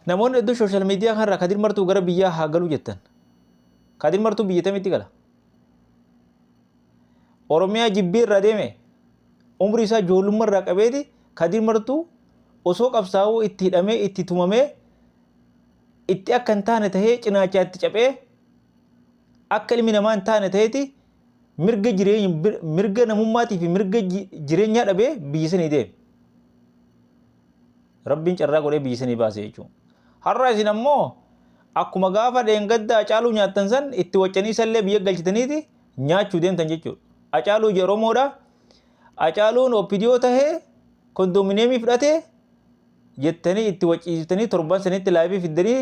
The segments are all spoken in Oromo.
Namoonni hedduun sooshaal miidiyaa kanarraa Kadir Martuu gara biyyaa haa galu jettan. Kadir Martuu biyya tamitti gala? Oromiyaa jibbee irraa deeme umrii isaa ijoollummaa irraa qabeeti Kadir Martuu osoo qabsaa'uu itti hidhamee itti tumamee itti akka hin taane tahee cinaachaa itti caphee akka ilmi namaa hin taane taheeti mirga jireenya mirga namummaatii fi mirga jireenyaa dhabee biyya sanii deeme. Rabbiin carraa godhee biyya sanii baase jechuudha. Har'a isin ammoo akkuma gaafa dheengadda Hacaaluu nyaattan san itti waccanii isallee biyya galchitaniiti nyaachuu deemtan jechuudha. Hacaaluu ija Oromoodha. Hacaaluun OPDO tahee kondominiyeemii fudhatee jettanii itti wacciiftanii torban sanitti laayivii fiddanii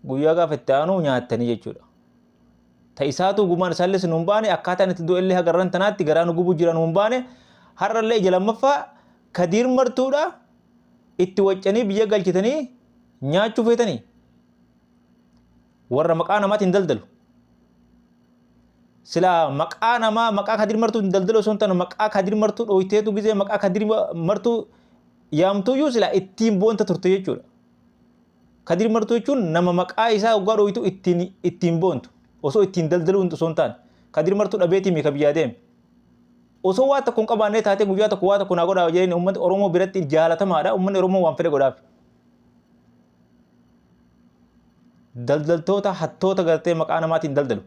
guyyaa gaafa itti aanu nyaattanii jechuudha. Ta isaatu gumaan isaallee sin hin baane akkaataan itti du'ellee hagarran tanaatti garaa nu gubu jira nu hin baane har'allee ija lammaffaa Kadiir Martuudha itti waccanii biyya galchitanii nyaachuu feetanii warra maqaa namaatiin daldalu. Silaa maqaa namaa maqaa Kadiir Martuu daldalu osoo hin taane maqaa Kadiir Martuu dhooyteetu gizee maqaa Kadiir Martuu yaamtuyyuu silaa ittiin boonta turte jechuudha. Kadiir Martuu jechuun nama maqaa isaa hoggaa dhooytu ittiin ittiin boontu osoo ittiin daldaluu osoo hin taane Kadiir Martuu dhabeetii mika biyyaa deeme. Osoo waa tokko hin qabaannee taatee guyyaa tokko waa tokko naa godhaa jedheen uummata Oromoo biratti jaalatamaadha. Uummanni Oromoo waan fedhe godhaaf. Daldaltoota hattoota gartee maqaa namaatiin daldalu.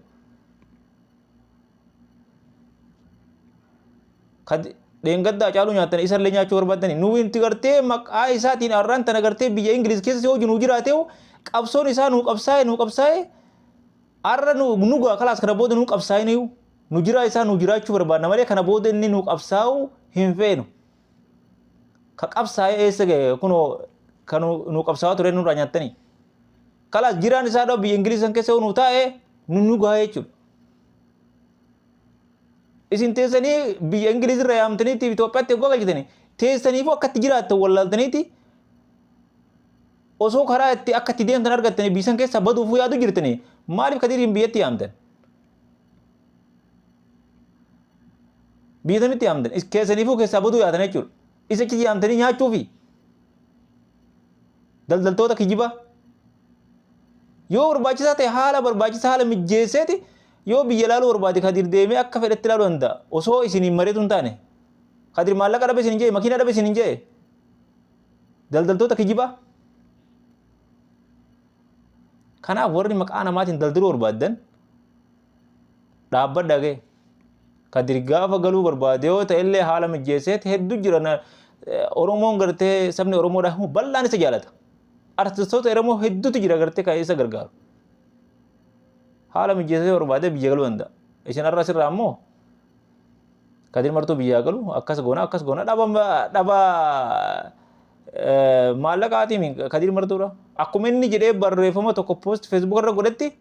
Kan dheengadda Hacaaluu nyaattan isallee nyaachuu barbaaddani. Nuti gartee maqaa isaatiin har'aan tana gartee biyya Ingiliz keessa yoo nuu jiraate qabsoon isaa nuu qabsaa'e nuu qabsaa'e har'a nu nu gaa kalaas kana booda nuu qabsaa'iniyu nu jiraa isaa nuu jiraachuu barbaadna malee kana booda inni nuu qabsaa'u hin feenu. Ka qabsaa'e eessa ga'e kunoo ka nu qabsaa'aa ture nurraa nyaattanii. Kalaas jiraan isaa dha biyya Ingiliz san keessa yoo nuu taa'e nu nu gaa jechuudha. Isin teessanii biyya Ingiliz irra yaamtaniitti Itoophiyaatti eeguu galchitanii teessaniifuu akka itti jiraattan wallaaltaniiti osoo karaa itti akka itti deemtan argattanii biyya san keessaa baduufuu yaadu jirtanii maaliif Kadiiriin biyyatti yaamtan? Biyya sanitti yaamtan keessaniifuu keessaa baduu yaatan jechuudha. Isa achitti yaamtanii nyaachuufi daldaltoota kijibaa yoo barbaachisaa ta'e haala barbaachisaa haala mijjeesseeti yoo biyya ilaaluu barbaade Kadir deemee akka fedhetti ilaaluu danda'a. Osoo isiniin mari'atu hin taane. Kadir maallaqa dhabe isin hin jee makiina dhabe isin hin jee. Daldaltoota kijibaa. Kanaaf warri maqaa namaatiin daldaluu barbaaddan dhaabbadhaa ga'e. Kadir gaafa galuu barbaade yoo ta'e illee haala mijjeesseeti hedduu jira. Oromoon gartee sabni Oromoodhaa bal'aan isa jaalata. Artistoota Oromoo hedduutu jira gartee kan isa gargaaru. Haala mijeessee barbaade biyya galuu danda'a. Isin har'a asirraa ammoo Kadir Martuu biyyaa galu akkas goona akkas goona dhaba dhaba maallaqaatiin Kadir Martuudha. Akkuma inni jedhee barreeffama tokko poost feesbuuk irra godhetti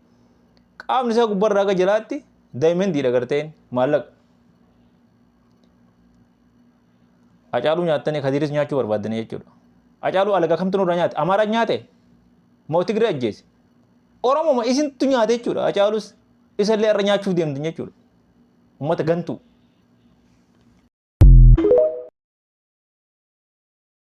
qaamni isaa gubbarraa haga jalaatti daayimendiidha garteen maallaqa. Hacaaluu nyaattanii Kadiris nyaachuu barbaaddanii jechuudha. Hacaaluu alagaa kamtu nurraa nyaate? Amaaraan nyaate? Moo Tigree ajjeese? Oromoma isintu nyaate jechuudha. Hacaalus isallee har'a nyaachuuf deemtan jechuudha. Uummata gantuu.